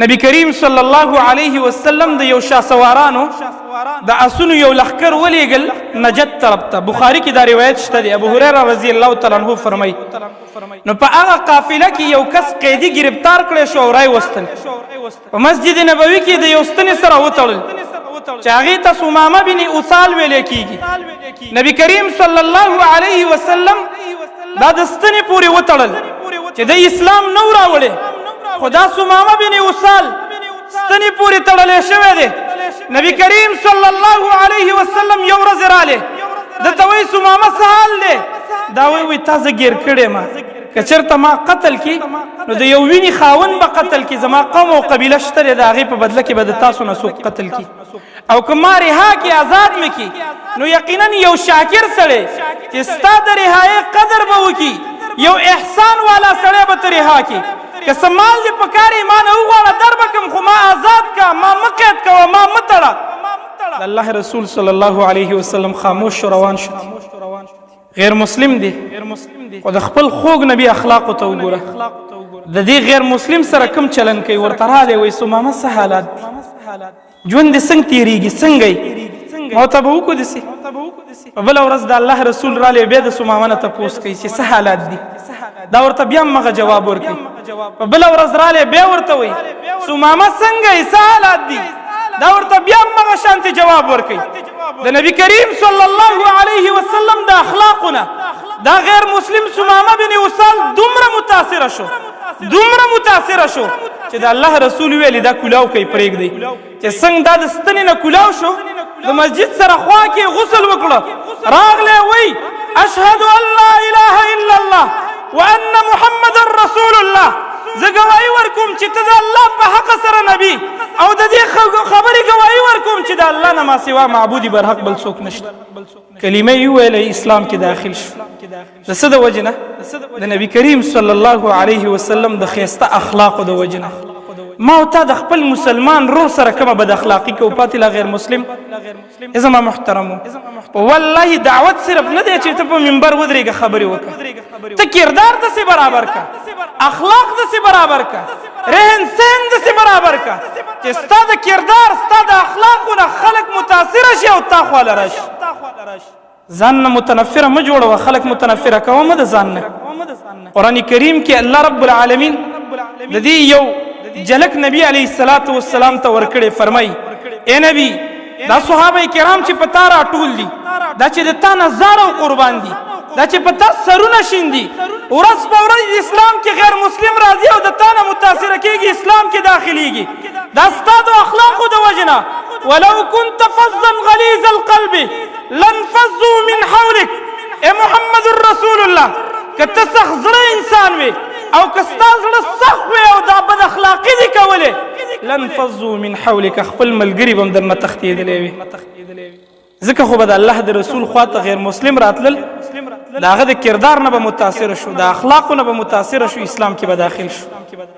نبی کریم صلی الله علیه وسلم د یو شاسوارانو د اسونو یو لخر ولېګل نجد طرف ته. بخاری کې دا روایت شته دی، ابو هريره رضی الله تعالی عنہ فرمایي، نو په هغه قافله کې یو کس قیدی گرفتار کړی شو او رای وستل، په مسجد نبوي کې د یو ستنې سره وتړل چې هغې ته ثمامه بن اثال ویل کېږي. نبی کریم صلی الله علیه وسلم دا د ستنې پورې وتړل چې د اسلام نو راوړي، خو دا ثمامه بن اثال ستنې پورې تړلی شوی دی. نبی کریم صلی الله علیه وسلم یو ورځ رالی، ده ته وایي ثمامه څه حال دی؟ دا وایي وایي تا زه ګیر کړی ما، که چېرته ما قتل کی نو د یو وینې خاوند به قتل کی، زما قوم او قبیله شته دی، د هغې په بدله کې به د تاسو نه څوک قتل کی، او که ما رها کی آزاد مې کی نو یقینا یو شاکر سړی چې ستا د رهایۍ قدر به وکړي، یو احسان والا سړی به ته رها کی، که څه مال دې پکار یې ما نه وغواړه در به کړم، خو ما آزاد که، ما مه قید کوه، ما مه تړه. د الله رسول صلی الله علیه وسلم خاموش شو، روان شو. غیر مسلم دی خو د خپل خوږ نبی اخلاقو ته وګوره، د دې غیر مسلم سره کوم چلن کوي. ورته راغلی وایي ثمامه څه حالات دي، ژوند دې څنګه تېرېږي، څنګه یې؟ ما ته به وکړو داسې. په بله ورځ د الله رسول رالی، بیا د ثمامه نه تپوس کوي چې څه حالات دي، دا ورته بیا هم هغه جواب ورکوي. په بله ورځ رالی، بیا ورته وایي ثمامه څنګه یې، څه حالات دي، دا ورته بیا هم هغه شانتې جواب ورکوي. د نبی کریم صلی الله علیه وسلم د اخلاقونه دا غیر مسلم ثمامه بن اثال دومره متاثر شو، دومره متاثر شو چې د الله رسول ویلي دا کلاو کوي پرېږدئ، چې څنګه دا د ستنې نه کلاو شو، د مسجد سره خوا کې غسل وکړه، راغلی وایي اشهد ان لا اله الا الله وان محمد رسول الله، زه ګواهي ورکوم چې ته د الله په حق سره نبی، او د دې خبرې ګواهي ورکوم چې د الله نه ما سوا معبود برحق بل څوک نشته. کلمه یې وویله، اسلام کې داخل شو. د څه د وجې نه؟ د نبی کریم صلی الله علیه وسلم د ښایسته اخلاقو د وجې نه. ما او تا د خپل مسلمان ورور سره کومه بد اخلاقي کوو، پاتې لا غیر مسلم. زما محترمو، والله دعوت صرف نه دی چې ته په منبر ودرېږه خبرې وکړه، ته کردار داسې برابر کړه، اخلاق داسې برابر کړه، رهن سهن داسې برابر کړه چې ستا د کردار ستا د اخلاقو نه خلک متاثره شي او تا خواله راشي. ځان نه متنفره مه جوړوه، خلک متنفره کوه مه د ځان نه. قرآن کریم کې الله رب العالمین د دې یو جلک نبی علیه الصلاة والسلام ته ورکړی، فرمایي اے نبی، دا صحابه کرام چې په تا راټول دي، دا چې د تا نه زار او قربان دي، دا چې په تا سرونه شیندي، ورځ په ورځ اسلام کې غیر مسلم راځي او د تا نه متاثره کېږي، اسلام کې داخليږي، دا ستا د اخلاقو د وجې نه. ولو كنت فظا غليظ القلب لانفضوا من حولك، اے محمد رسول الله، که ته سخت زړه انسان وې او که ستا زړه سخت وي او دا بد اخلاقي دې کولې، لانفضوا من حولك، خپل ملګري به هم درنه تښتېدلی وي. ځکه خو به د الله د رسول خواته غیر مسلم راتلل، د هغه د کردار نه به متاثر شو، د اخلاقو نه به متاثر شو، اسلام کې به داخل شو.